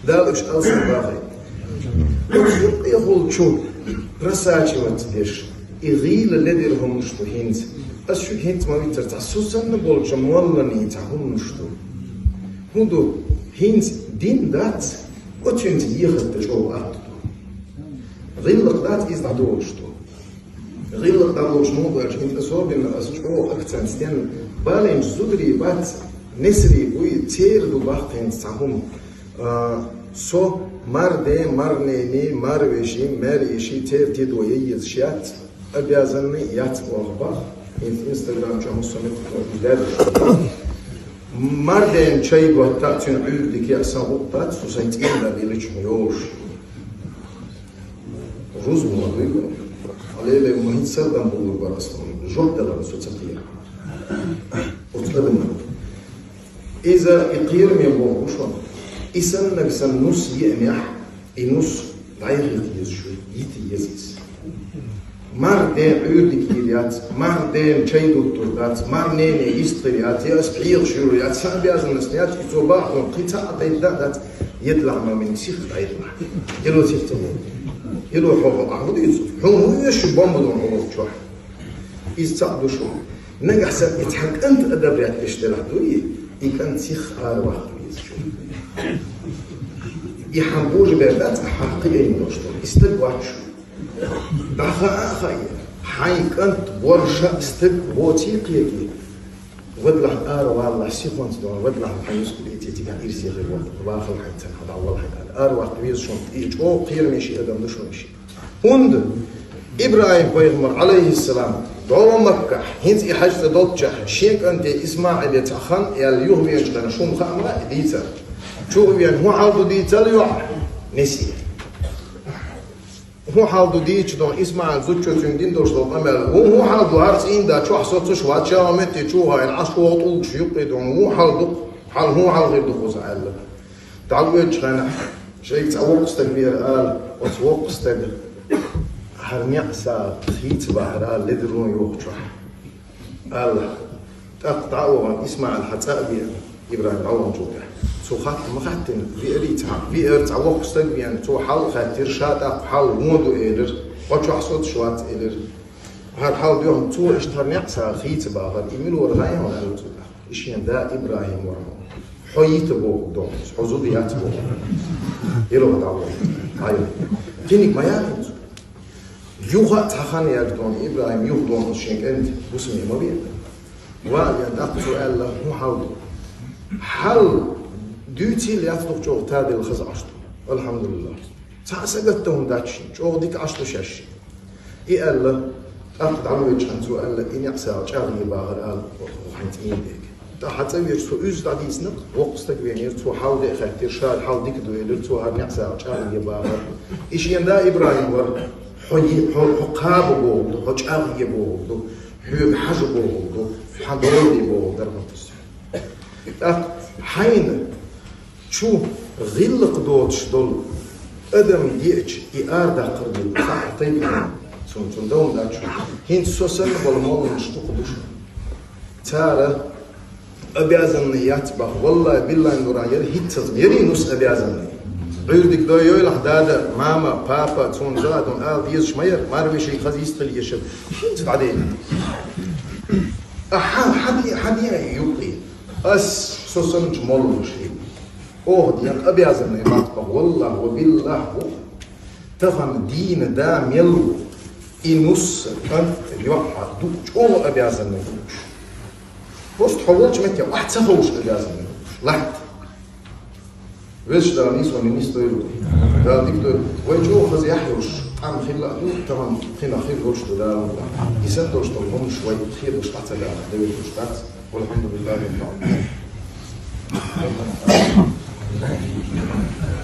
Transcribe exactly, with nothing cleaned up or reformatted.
Дала уьш алсам бахай. Юкъе хӀулчу просачиваться деш, и гӀийла ледара хӀуманаш ду хӀинца. Ас шуьга хӀинца ма виццара, цхьа со санна болча молланийн цхьа хӀуманаш ду. ХӀун ду? ХӀинца дин дац, оцуьнца ехатта чӀогӀа атта ду. ГӀиллакх дац иза дӀадолуш ду. ГӀиллакх дӀалуш муха аьлча, хӀинца особенно ас чӀогӀа акцент стенна, балийначу зударий бац, несарий буй, церан ду баккхийна цхьа хӀума. А, со марде, марнене, марвеши, маьрйиши, церан тидо яйезаш яц, обязанный яц оха бах. ХӀинца Instagram чу хӀусамет даьржаш. Марден чай готта, цуьнан Ӏуьйре дика а сан гӀуллакх дац, со сайн цӀийнда белича йолуш. Рузбан дуй вай. Хьалеле ма хӀинца сардам буллур бара ас, жоп даларна со ца кхера. Оцу адамна. Иза и кхераме боху шуна. И саннаг сан нус еанехь, и нус дӀайхийта еза шу, йита еза иза. Марден Ӏуьйре дика йийр яц, марден чай дуттур дац, марнене йистхир яц, я ас пхьегӀаш юр яц, сан обязанность яц, и цо бахьа хӀума кхин цхьа а тайпа дац, едалахь ма мин сих дӀайдалахь. Ело сих ца боху. Ело хьо хьо ахьа ма дуьйцу. Хьуна хӀун оьшу бомба дон хьо чохь? Иза цхьаъ ду шу. Нагахь санна и цхьа кӀант одобрять деш делахь дуй, и кӀант сих ара ваккха веза шу. И хьан божа бер дац, а хьан кхиайна долуш долу. И стаг вац шу. ДӀахаа а хаий, хьайн кӀант борша а стаг воций кхетий. Вадалахь ара валалахь сихонца дон, вадалахь хьан юску беций цигахь ирсе хир вахала хьайн царна хьан дӀавала хьайн ара. Ара ваккха веза шуна, и чӀогӀа кхераме ши адам ду шуна ши. ХӀунда ИбрахӀим-пайхамар, Ӏалайхиссалам, дӀо Маккахь, хӀинца и хьаьж цӀа долччехь, шен кӀанте ИсмаӀиле цхьа хан аьлла юхавеанчу хенахь шуна хаа ма хаьа дийцар. Чу а веана, хӀун хьал ду дийцал йоӀ? Несие. ХӀун хьал ду дийцича дон ИсмаӀил зудчо цуьнга дина долуш долу къамел? ХӀун, хӀун хьал ду, хӀара цӀийнда чохь соцуш вац, ша метте чу а хаийна, Ӏаш вогӀу тӀулгаш юккъе дон, хӀун хьал ду, хьал хӀун хьал хир ду кхуза аьлла. ДӀавоьдучу хенахь, шайга цхьа воккха стаг веара ала, оцу воккха стага: «ХӀара неӀ сагӀа хийца бахьара ледарон йохучохь», — аьлла. ТӀаккха дӀа а вахана, ИсмаӀил хьан цӀа а веана, ИбрахӀим дӀаваханчул тӀаьхьа. Цо хатта ма хаьттина, веарий цхьа, веара цхьа воккха стаг веана, цо хьал а хаьттира, ша тӀаккха хьал вон ду элира, кхо чохь соцуш вац элира. ХӀара хьал доьхна, цо иштта хӀара неӀ сагӀа хийца бахара, и мила вара хаьий хьуна аьлла цо тӀаккха. И шен да ИбрахӀим вара хьуна. Хьо йита боху дон, хьо зуда яц боху. Йилла дӀавахана. Хьайо. Кхиниг ма яхийна цо. Юха а цхьа хан яьлча дон, ИбрахӀим юха дон шен кӀант бусаме ма веана. Ва а веана, тӀаккха цо аьлла: «ХӀун хьал ду? Хьал дуьйцийла яц дукха чӀогӀа таделла хаза Ӏаш ду. Алхьамдулиллах. Цхьа а сагатта хӀума дац шен, чӀогӀа дика Ӏаш ду шаьш». И аьлла, тӀаккха дӀавоьдучу хенахь цо аьлла: «И неӀ сагӀа чӀагӀъе бахара», — аьлла, хьайн цӀийнан дега. ТӀаккха хьан цӀа веача цо уьзза дӀадийцина, воккха стаг венера, цо хьал де а хаьттира, ша хьал дика ду элира, цо хӀара неӀ сагӀа чӀагӀъе бахара. И шен да ИбрахӀим вара, хьо е-, хьо, хьо кхаба бохург ду, хьо чӀагӀъе бохург ду, хьоьга хьажа бохург ду, хьан дола де бохург дара хӀума иза. ТӀаккха хьайна чу гӀиллакх доцуш долу адам деача, и арадаккхар ду, сахьтайбина, цунна, цунна дан дац. ХӀинца со санна болу молланаш дукха ду шуна. Цара обязанный яц баха, валлай, биллай, нура, яра хӀинццалц, ярий нус обязанный. Ӏуьйрдиг доййойлахь дада, мама, папа, цунна за а дун ала дезаш ма яра, марвеший хаза йистхила ешар. ХӀинца дӀадели. А хьан, хьан де, хьан де юккъе? Ас со санначу молланаш хила. Оха ден обязанный бац баха, валлахь ва биллахь ву. Тахана дийна да мел ву, и нус, кӀант, йоӀ ду чӀогӀа обязанный ву. Просто хьо волчу метте охьа ца ховш обязанный ву. Латта. Везачу Дала нийсонан нийса дойла. Дала дика дойла. Вай чӀогӀа хаза яхь йолуш, къам хилла а ду, тахана кхин а хир долуш ду Дала. И санна долуш долу хӀуманаш вай кхеташ дӀа ца даха, девлла долуш дац. Валхьамдулиллахи раббил Ӏаламин.